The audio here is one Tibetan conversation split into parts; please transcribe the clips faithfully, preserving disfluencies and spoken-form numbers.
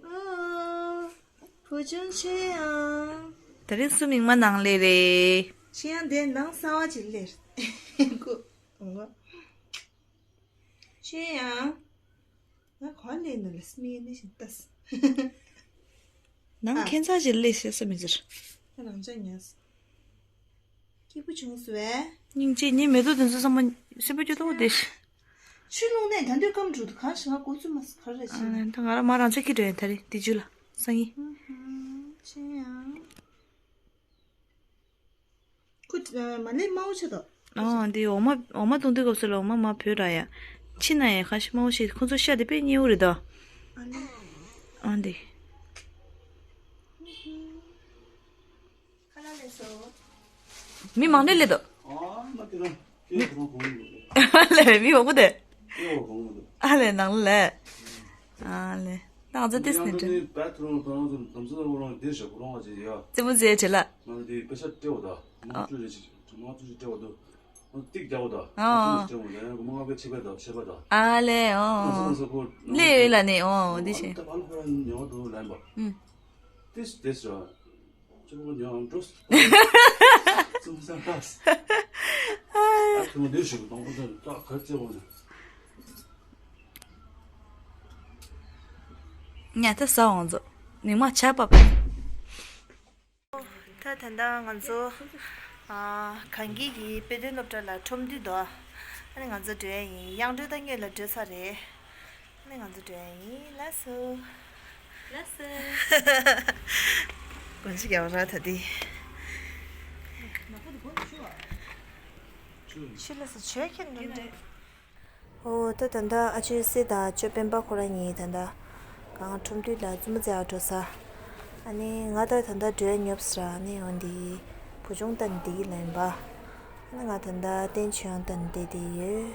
ཨ། བུ་ཆུང་ཆེ་ཡང་། དེ་རིང་སུ་མིག་མ་ནང་ལེ་རེད། ཆེ་ཡང་དེ་ནང་གསང་བ་ཅིག་ལེར། ཁུ། ཨོ། ཆེ་ཡང་། ང་གོ་ལེ་ནི་ལ་སྨི་ནི་ཞིག་ཏས། ནང་ཨ། ཁྱེད་ཚ་ཞིག་ལེ་ཤེས་སུ་མི་ཟེར། ཁྱེད་རང་ཅག་ཉལ། སྐྱིད་པོ་བྱུང་སོང་བས། སྙིང་རྗེ། ཉིན་མེ་ཏོག་དེ་ཚོ་ཚང་མ་སེམས་པ་སྐྱོ་ཏོག་དེ་ཤི། ཆུ་ཀླུང་ནས་ད་འདོད་སྐམ་འགྲོ་འདུག་གང་ཞིག་ང་གོ་ཚུལ་མ་སུ་གར་རེ་ཨ། ཆེ་ན། ད་ང་རང་མ་རང་ཚེ་ཁྱི་འགྲོ་ཡིན་ད་རེ་དེ་ཇུ་ལ་སང་ཉིན། ཧུམ་ཧུམ་ཆེ་ཡང་། ཁུ། མ་ལེ་མའོ་ཆེ་དོ། ཨོ་འདི་འོ་མ་འོ་མ་བཏུང་དུས་སྐབས་སུ་ལ་འོ་མ་མ་བོས་ར་ཡ། ཕྱི་ན་ཡ་ཁ་ཤི་མའོ་ཆེ་ཁོ་ཚོ་ཤ་དེ་དཔེ་ཉེ་བོ་རེད་དོ། ཨ་ལེ། ཨོ་འདི། ཁ་ལ་ལས་སོ། མི་མང་ནས་ལས་དོ། ཨ་མ་དེ་རང་སྐྱེས་བུ་གང་གོང་ལས། ལས་མི་མང་པོ་དེ། སྐྱེས་བུ་གང་གོང་ལས། ཨ་ལས་ནང་ལས། ཨ་ལས། ད་ང་ཚོ་ཏིས་ནི་དྲན། བད་ཐུ་རོང་ཐོ་རང་ཚོ་དམ་ཚོ་ལ་རོང་དེ་ཞབས་རོང་བ་ཅིག་ཡ། རྩེད་མོ་རྩེ་བྱེད་ལ། ང་ཚོ་དེ་པེ་ཤ་སྤྲེའུ་ད། མང་ཚོ་རེ་ཅིག་མང་ཚོ་ཅིག་སྤྲེའུ་ད། ཏིག་རྒྱག་གོ་ད། ཨ། ཏིག་རྒྱག་གོ་ད། ཡང་མ་ང་གི་ཆེ་བ་ད་ཆེ་བ་ད། ཨ་ལེ་ཨོ། ང་ཚོ་ང་ཚོ་ཁོ། ལེ་ཡོད་ལ་ནི་ཨོ་འདི་ཆེ། ད་བ་ལ་ཁོ་རང་ཉོ་དུ་ལན་པ། ཨུམ། ཏིས་ཏིས་ར། ཅི་མོ་ཉོ་འགྲོ། ཙུམ་ས་ཏས། ཨ་ཁོ་མོ་འདི་ཞིག་གཏོང་གོ་ད་ད་ག་ཚེ་བོ་ནི། ཉ་ད་ས་འོང་ཚོ། མིག་མ་ཆ་པ་པ། ད་ད་ལྟ་ང་ཚོ་ཨ་གངས་སྐྱིད་ཀྱི་དཔེ་སྟོན་སློབ་གྲྭ་ལ་ཁྲོམ་འདུས་དོ། ཨ་ནི་ང་ཚོ་འགྲོ་ཡ་ཡིན། གཡང་འགྲོས་ད་སྔོན་ལ་འགྲོ་ཚར་རེད། ཨ་ནི་ང་ཚོ་འགྲོ་ཡ་ཡིན། ལགས་སོ། ལགས་སོ། དགོན་ཆེ་རྒྱ་བ་ར་ད་དེ། ཆུ་ལ་སོ་ཆོས་ཁྱེར་འགྲོ་འདྲེ། ཨོ་ད་ད་ལྟ་ཨ་ཅོའི་སྲས་དང་ཨ་ཅོ་སྤེན་པ་ཁོ་རང་གཉིས་ད་ལྟ་གངས་ཁྲོམ་འདུས་ལ་རྩེད་མོ་རྩེ་ཨ་འགྲོ་ས། ཨ་ནི་ང་ད་ད་ལྟ་འགྲོ་ཡ་ཉོབ་སྲ། ཨ་ནི་འོན་ཏེ་བུ་ཆུང་ད་འདི་གི་ལན་པ། ཨ་ནི་ང་ད་ལྟ་བསྟན་ཆོས་དབྱངས་ད་འདི་དེ་ཡོད།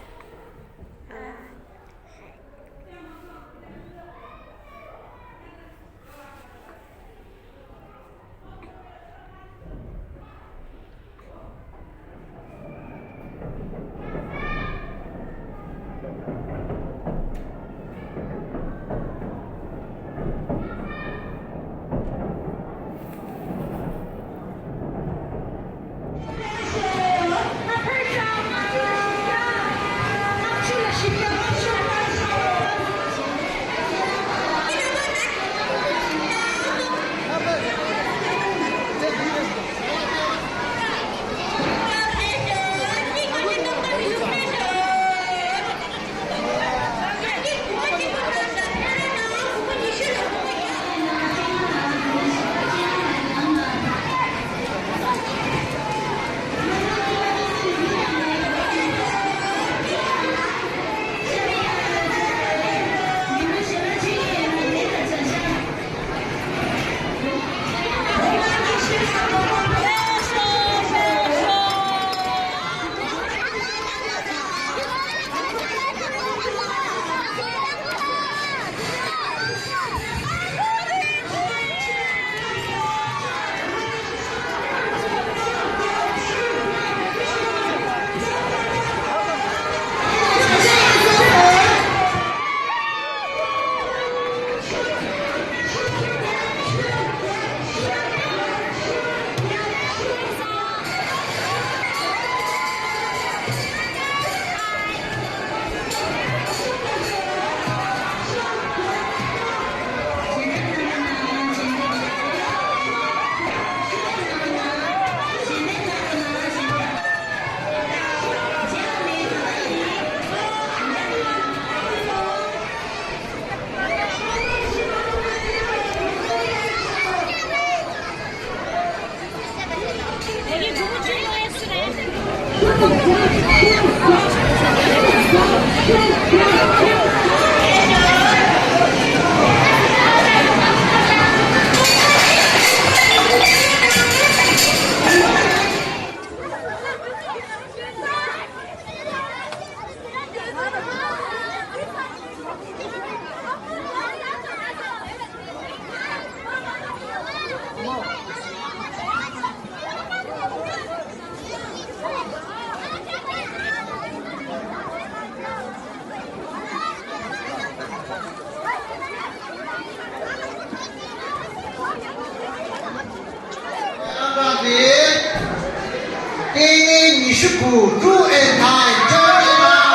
Who, who is my dirty mouth?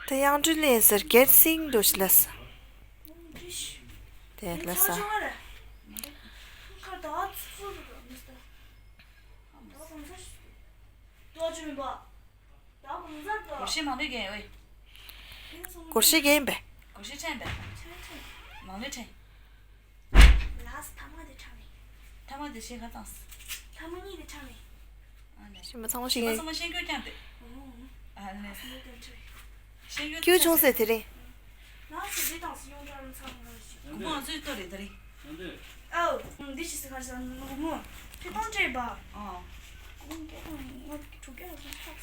དེ་དབྱངས་སྒྲོན་ལེན་ཟེར་གེར་སིང་འགྲོ་ཤི་ལ་ས། དེ་ལ་ས། སྒོར་གཞས་མང་པོ་རྒན་ཡོད། སྒོར་གཞས་རྒན་ཡིན་པས། སྒོར་གཞས་ཕྲན་པས། མང་པོ་ཕྲན། ལགས་ཐ་མ་དེ་ཕྲན་མེད། ཐ་མ་དེ་ཤེས་ཁ་བཏང་། ཐ་མ་གཉིས་དེ་ཕྲན་མེད། ཨ་ནི། ཞིམ་པ་ཚང་མ་ཞིག་ཡིན། ཚང་མ་ཤེས་རྒྱུ་རྐྱང་དེ། ཨ་ནི། ཤེས་རྒྱུ་ཁྱོད་བྱུང་ཟེར་དེ་རིང་། ང་ཚོ་འདི་དང་སི་ཡོང་འདྲ་རུ་ཚང་མ་ཞིག་སྒོར་མོ་ང་ཚོའི་ལྟོ་རེད་ད་རིང་། ཨོ། འདི་ཞིག་སི་ཁར་ས་ནུ་མོ། ཁྱེད་གཏོང་སྤྲད་པ། ཨ། སྒོར་མོ་བརྒྱ་དང་ལྔ་བཅུ་གྱ་ལྔ་ཐོབ།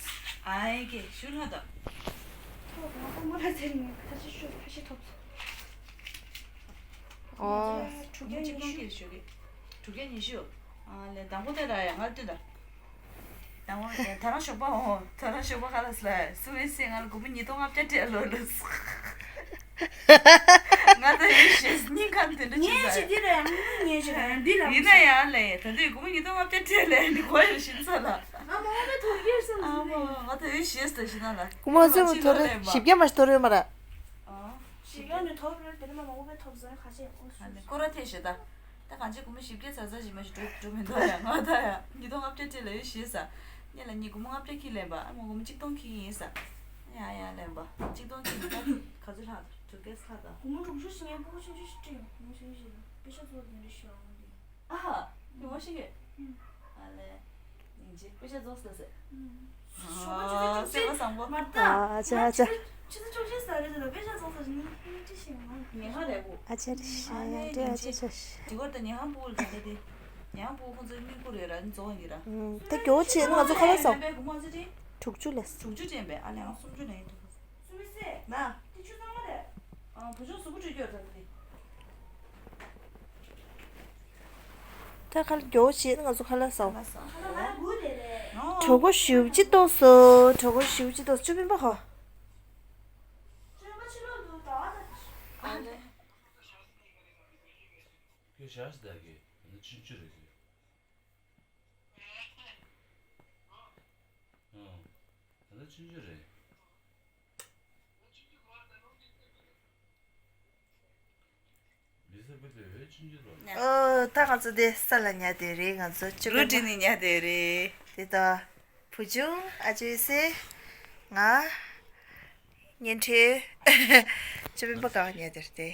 ཨ་ཡེ་གེ་ཞུ་ལྷ་ད། ཐོབ་ང་སྒོར་མོ་ལ་ཟེར་ནས་ཁ་ཤས་ཤོད་ཁ་ཤས་ཐོབ་སོང་། ཨོ། དྲུག་བརྒྱ་ཉི་ཤུ། དྲུག་བརྒྱ་ཉི་ཤུ། ཨ་ལེ་དང་པོ་དེ་ར་ཡ་ང་བསྟུན་ད། དང་པོ་ཡ་ད་རང་ཞོགས་པ་འོ་ད་རང་ཞོགས་པ་ཁ་ལ་སླ་སུ་བེ་སེ་ང་ལ་སྒོར་མོ་ཉིས་སྟོང་ལྔ་བརྒྱ་སྤྲད་ལོ་ལོ། ང་ད་ཡོད་ཤེས་སྙིང་ཁམས་དེ་འདྲ་ཅི་ངས་ཟ་ཅི་འདི་ར་ཡང་ངས་ཅི་ར་ཡང་འདི་ལ་ཡིན་ན་ཡང་ལེ་ད་དུས་སྒོར་མོ་ཉིས་སྟོང་ལྔ་བརྒྱ་སྤྲད་ལེ་འདི་གོ་ཡོད་ཤིན་ས་ལ། ང་མ་འོངས་པའི་ཐོག་ཡོད་བསམ་ཨ་ཟིན་མོ་ང་ད་ཡོད་ཤེས་ད་ཤི་ན་ལ། སྒོར་མོ་ཚོད་མ་ཐོར་རེ་བཞི་བརྒྱ་མ་ཞིག་ཐོར་ཡོད་མ་ར། ཨ། ཞིག་ཡོད་ནས་ཐོབ་རེད་དེ་ནས་མ་མ་འོངས་པའི་ཐོབ་ཟེར་ཁ་ཤས་ཨོ་ཨ་ནི་སྐོར་ར་ཐེ་ཞེ་ད། ད་གང་ཅི་སྒོར་མོ་བཞི་བརྒྱ་ཙམ་ཙམ་ཞིག་མ་ཞིག་འགྲོ་འགྲོ་མི་འདུག་ཡ་ང་ད་ཡ་ཉིས་སྟོང་ལྔ་བརྒྱ་སྤྲད་ལ་ཡོད་ཤེས་ས། ཉེ་ལ་ཉིས་སྒོར་མོ་ལྔ་བརྒྱ་ཁྱེར་ལེན་པ་ཨ་མ་སྒོར་མོ་གཅིག་སྟོང་ཁྱེར་ཡིན་ས། ཡ་ཡ་ལེན་པ་གཅིག་སྟོང་ཁྱེར་ཡིན་ད་ག་ཚོད་ལྷག་ད་དྲུག་བརྒྱ་ལྷག་ད། སྒོར་མོ་དྲུག་ཅུ་ཞིག་ངས་སྤུ་གུ་ཆུང་ཆུང་ཞིག་སྤྲད་ཡོང་སྒོར་མོ་ཆུང་ཆུང་ཞིག་ལ་པེ་ཤ་ཚོ་དེ་འདྲ་ཞུ་ཡོང་དེ། ཨ་ཧ། དེ་མོ་ཞིག་གི་ཨ་ལེ། ཉིན་གཅིག་པེ་ཤ་རྫོགས་སོང་ཟེར། ཨ་སེམས་པ་བཟང་པོ། མ་ད། ཨ་ཅེ་ཨ་ཅེ། ཆུ་ཚོད་བཅུ་གཅིག་ཟ་རེད་ད་པེ་ཤ་རྫོགས་སོང་ཟེར་ནི་ཨ་ཅེ་ཞིག་མ། ཉེ་ཧ་རེད་གོ། ཨ་ཅེ་རེད་ཤ་ཡ་ཏེ་ཨ་ཅེ་ཅེ་ཤ། དེ་གོར་ད་ཉེ་ཧ་པུ་ལ་ད་དེ། ཉེ་ཧ་པུ་ཁོང་ཚོ་གཉིས་ཀུ་རེད་ར་ནི་རྫོགས་ཡིན་ར། ད་གྱོ་ཆེ་ང་ཚོ་ཁ་ལག་ཟ། དྲུག་ཅུ་ལས། དྲུག་ཅུ་དྲན་པས་ཨ་ལེ་ཨང་སུམ་ཅུ་ན་ཡིན་འདུག་སུ་མི་སེ། ན། དེ་ཆུ་ཚང་མ་རེད། ཨ་བུ་ཆུང་གཟུགས་པོ་བཀྲུས་སྐྱོར་དང་དེ། ད་ཁ་ལག་མགྱོགས་བྱེད་ང་ཚོ་ཁ་ལག་ཟ། ཁ་ལག་ཟ། གྲོད་ཁོག་ཞེ་པོ་ཅིག་ལྟོགས་སོང་། གྲོད་ཁོག་ཞེ་པོ་ཅིག་ལྟོགས། ཅོ་པིན་པ་ཧོ། ཨ་ལེ། ཁྱོད་ཞག་ཟླ་གི་ཨ་ནི་ཆུང་ཆུང་རེད་ཟེར། ཨང་། ད་ལྟ་ཆུང་ཆུང་རེད། མི་ཚེ་ཕུད་པའི་འོད་ཆུང་ཆུང་ལོ། ཨོ། ད་ང་ཚོ་དེ་ས་ལ་ཉལ་བསྡད་རེད། ང་ཚོ་ཅི་རུ་བྲིས་ནས་ཉལ་བསྡད་རེད། དེ་ད་བུ་ཆུང་ཨ་ཅེ་སེ་ང་ཉན་ཁྲི་ཅི་བིན་པ་གང་ཉལ་བསྡད་རེད།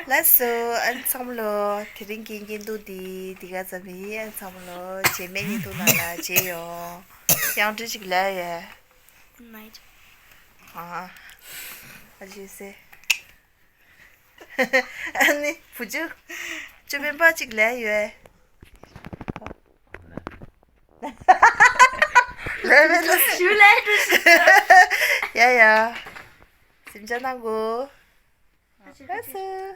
ལགས་སོ། ཨ་ནི་ཚང་མ་ལོ། དེ་རིང་གི་བརྙན་ཐུང་འདི་འདི་ག་ཙམ་ཡིན། ཨ་ནི་ཚང་མ་ལོ་རྗེས་མའི་བརྙན་ཐུང་ནང་ལ་མཇལ་ཡོང་། ཡང་འདྲི་ཅིག་ལབ་ཡོད། Good night. ཨ་ཨ་ཅེ་སེ། ཨ་ནི་བུ་ཆུང་ཅོ་པིན་པ་ཅིག་ལབ་ཡོད། ལབ་མེད་ལ། ཞུ་ལས་འགྲོ་ཞིག་ཡ་ཡ། སེམས་ཆགས་གནང་གོ། ཨ་ཅེ། ལགས་སོ།